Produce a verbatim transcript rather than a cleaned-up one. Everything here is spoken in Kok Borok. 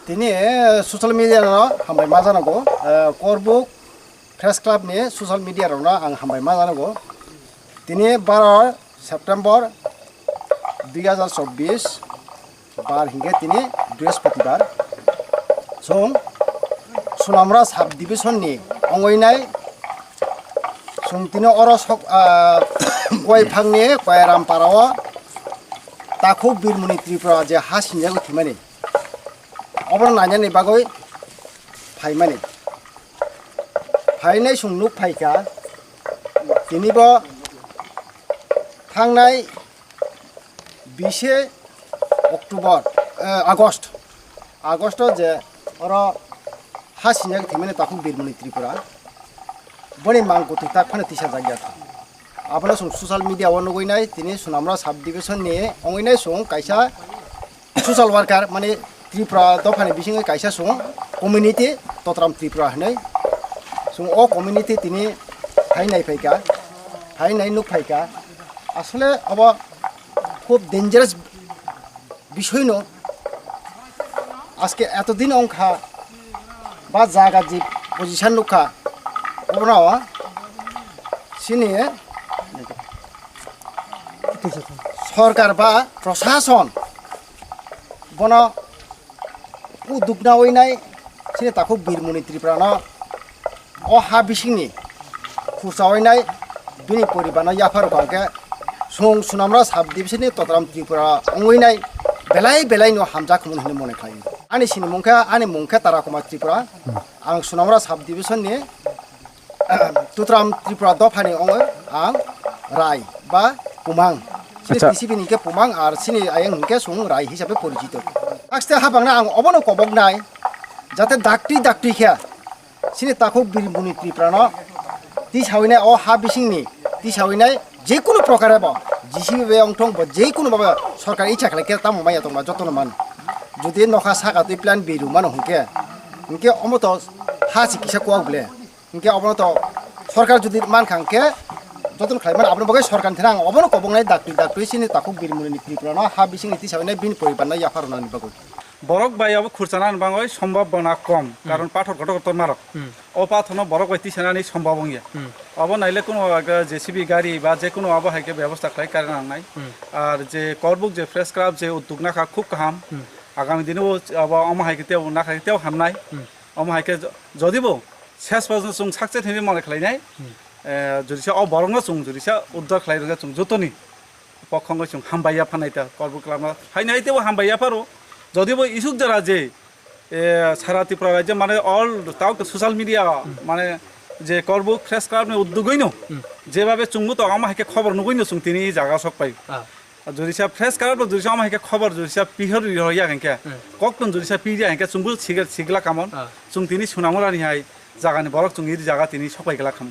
Tini, eh, social media no hambai ma janago, eh, Korbuk Press Club ni social media rok no ang hambai ma janago. Tini baro September dui hazar chobbish, bar hingke tini Brihaspatibar. Chwng Sunamra Sub Division ni ongoi nai, chwng tini oro sok, ah, Koiphang ni Koiram para o Takhuk Birmoni Tripura je ha sinjagwi thwimani. Obono nainani bagwi phaimani. Phainai chwng nuk phaikha, tini bo thangnai bise October, eh, August, August o je oro ha sinjak thwimani Takhuk Birmoni Tripura, boni mang kwtwi tak phano tisa jakya. Abono chwng social media o nugwi nai, tini Sunamra Sub Division ni ongwi nai chwng kaisa social worker, mane Tripura dophani bisingwi kaisa chwng community Totram Tripura hinwi. Chwng o community tini hai nai phaikha, hai nai nuk phaikha. Asole obo khub dangerous bisoi no. Aske etodin ongkha ba jaga je position nukha, obono chini sorkar ba prosason bono uduk nawi nai chini Takhuk Birmoni Tripura no o ha bisingni khursa oi nai bini poribar no yaphar rok hwnkhe chwng Sunamra Sub Division ni Totram Tripura wngwi nai belai belai no hamjak hwnwi mone khlai. Ani sini mungkha, ani mungkha Tara Kumar Tripura. Ang Sunamra Sub Division ni Tutram Tripura dophani ongwi ang Rai ba Pumang. Chini Acha. T C B ni hwnkhe Pumang ar chini ayang hwnkhe chwng Rai hisabe porichito. Aste habangna ang obono koboknai jate daktwi daktwi khe chini Takhuk Birmoni Tripura no tisawinai o ha bisingni tisawinai jekunu prokare bo J C B bai ongthong bo jekunu baba sorkar icha khlai khe tamo maya tongma jotono man. Jodi nokha saka twi plan biru mano hwnkhe, hwnkhe omo to ha si kisa kuak ble. Hwnkhe obono to sorkar jodi mankha hwnkhe jotono khlai mano, aboni bagwi sorkar thani ang obono koboknai daktwi daktwi chini Takhuk Birmoni Tripura no ha bisingni tisawinai bini poribar no yaphar rwnani bagwi. Borok bai abo khurchanani bagwi sombhabona kom, Hmm. karon pathor kotor kotor marok. Hmm. O pathor no borok bai tisanani sombhab wngya. Hmm. Abo naile kuno aga J C B gari ba je kuno abo hai khe bebosta khlai kari nangnai. Hmm. Ar je Korbuk je press club je udduk nakha khub kaham. Hmm. Agami dino abo omo hai khe tebo nakha khe tebo hamnai. Hmm. Omo hai khe jo-, jodi bo ses pojno chwng sakche thini mone khlainai. Hmm. Eh, jodi sa o borokno chwng jodi sa uddar khlai rwkha chwng jotoni pokhongo chwng hambai ya phanai ta Korbuk lama. Hainai tebo hambai ya pharo. Jodi bo isuk jora je, eh, sara Tripura rajyo mane all tao social media Hmm. mane je Korbuk press club ni uddugoi no Hmm. jebabe chwngbo to ama hai khe khobor nugoi no chwng tini jaga sok pai. Ah. Jodi sa press club jodi sa ama hai khe khobor jodi sa pihor rihor ya hwnkhe Hmm. kok tong jodi sa pi ya hwnkhe chwngbo sigel sigla kamon. Ah. Chwng tini Sunamura ni hai jagani borok chwng iri jaga tini sok pai gla kham.